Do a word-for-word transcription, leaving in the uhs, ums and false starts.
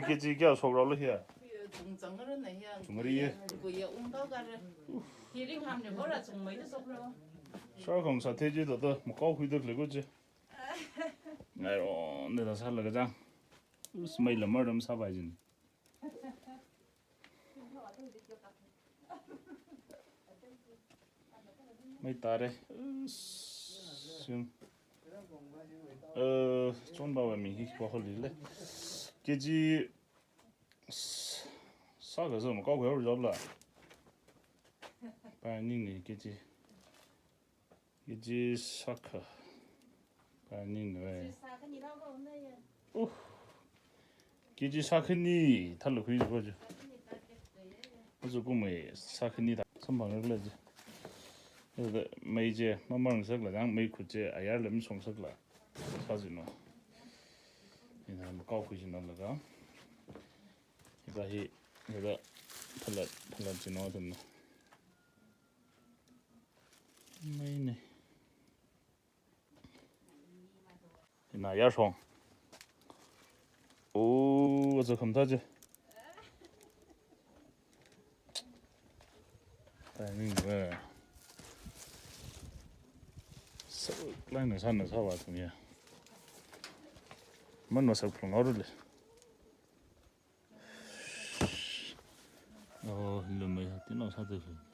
Kg kayā shokraolu hiya? Chungchang rana hiya. Chungri ye. Kuya ungda kara. Hiring hamne bora chungmeida shokra. Sharkhong sāthei chi thāda makao khuida khalei ko chi. Ngairong da sālaga chang. Us, mei lamar dam sāpai jin. Mei tare. Us, sing. Eh, chonba wa mi hi kwa holi le. Kg s-, sākha sā makao khuihaora jobla. Pai ning ni kg. Kg sākha. Pai ning ni wai. Uh. Kg sākhani thāla khuijiva chu. Aja kumei sākhani thā samphang rikla chi. Thāda mei chi mamar ngasakla chang, mei khut chi ayarla mashong ngasakla. Sājino. Ina makao khuijino laga. Hiva hi, hiva phalat, phalat jino thāna. Mei ne. Ina yar shong. Oh, aja khamtha chi. Timing ba. Saklāk eina sāna sāva thum ya. Man masak phlung aurule. Oh, lumei ha, tinao sāda khalei.